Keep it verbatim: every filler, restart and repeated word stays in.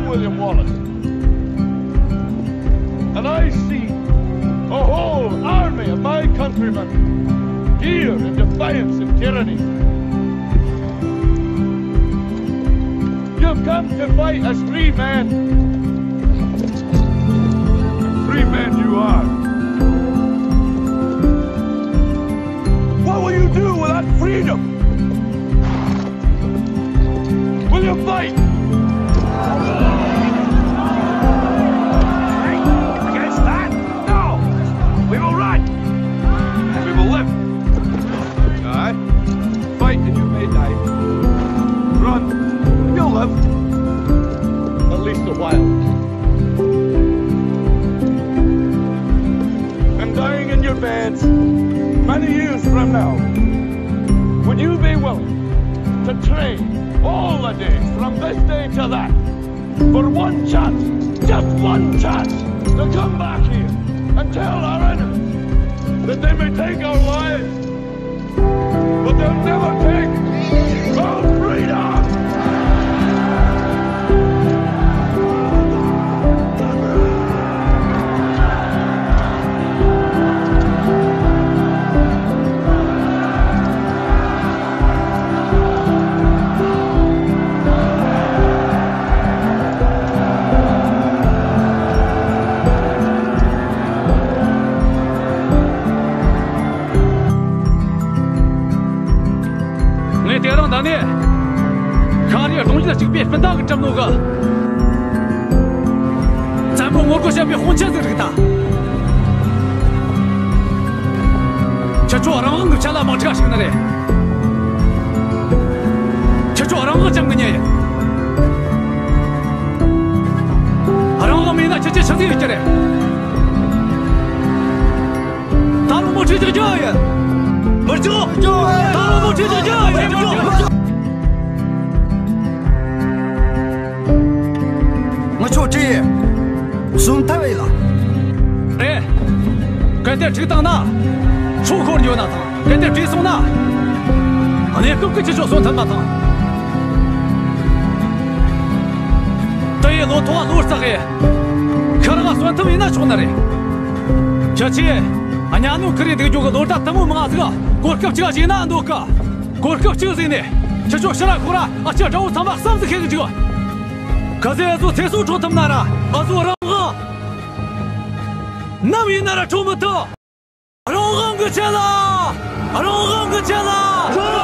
William Wallace. And I see a whole army of my countrymen here in defiance of tyranny. You've come to fight as free men. Free men you are. What will you do without freedom? Will you fight? Against that? No! We will run! We will live! Aye. Fight and you may die. Run and you'll live. At least a while. And dying in your beds many years from now, would you be willing to trade all the days from this day to that for one chance, just one chance, to come back here and tell our enemies that they may take our lives, but they'll never take our freedom! ངས་དེ་རིང་འདི་ནས་ཤར་ཡུལ་གདུང་རྒྱུད་གཅིག་པའི་སྤུན་ཟླ་གི་གྲམ་ནོ་གི་བཙན་པོ་ངོ་རྒོལ་བྱེད་པའི་དཔུང་ཆེན་ཟིག་རིག་ད། ཁྱེད་ཚོ་རང་དབང་གི་ཆེད་ལ་དམག་འཁྲུག་ཞུགས་ནི་རེད། ཁྱེད་ཚོ་རང་དབང་ཅང་གི་ཉེ་ཡིན། རང་དབང་མེད་ན་ཁྱེད་ཚོས་ཆི་ཟིག་ཡོད་ཀྱི་རེད། ད་རུང་དམག་འཁྲུག་རྒྱག་རྒྱུ་ཡིན། མི་རྒྱག་ད་རུང་དམག་འཁྲུག་རྒྱག་རྒྱུ་ཡིན། ངི་ཆོ་ཀྲི་ཡེ་སུན་ཐབས་ཡིན་ལ། རེད། གལ་ཏེ་འཁྲུག་བཏང་ན་ཆོ་འཁོར་འགྱོ་ན་ཐང་། གལ་ཏེ་བྲོས་སོང་ན་གནས་སྐབས་ཀྱི་ཁྱེད་ཆོ་གསོན་ཐུབ་ན་ཐང་། དེ་ཡི་ལོ་ཐོག་ལོ་རྩག་གི་ཁ་རག་གསོན་ཐུབ་ཡིན་ན་ཆོག་ནི་རེད། ཁྱེད་ཆོས་གཉའ་གནོན་ཁུར་རེ་འདུག་རྒྱུ་གི་ལོ་ཟླ་ཐུང་ངུ་མང་ཟིག་གོ་སྐབས་གཅིག་བྱས་ན་འདོད་གི། གོ་སྐབས་གཅིག་ཟིག་ནས་ཁྱེད་ཆོ་ཕྱི་ར་ཁོ་ར་ཨ་ཅག་དགྲ་བོ་ཚང་མ་བསམ་ཟིག་ཁེལ་གི་འཇུག་ཁ་ཟས་ཨ་ཟོ་ཚེ་སྲོག་འཕྲོག་ཐུབ་ན་ར་ཨ་ཟོ་རང་དབང་ནམ་ཡིན་ན་ར་འཕྲོག་མི་ཐུབ། རང་དབང་གི་ཆེད་ལ། རང་དབང་གི་ཆེད་ལ།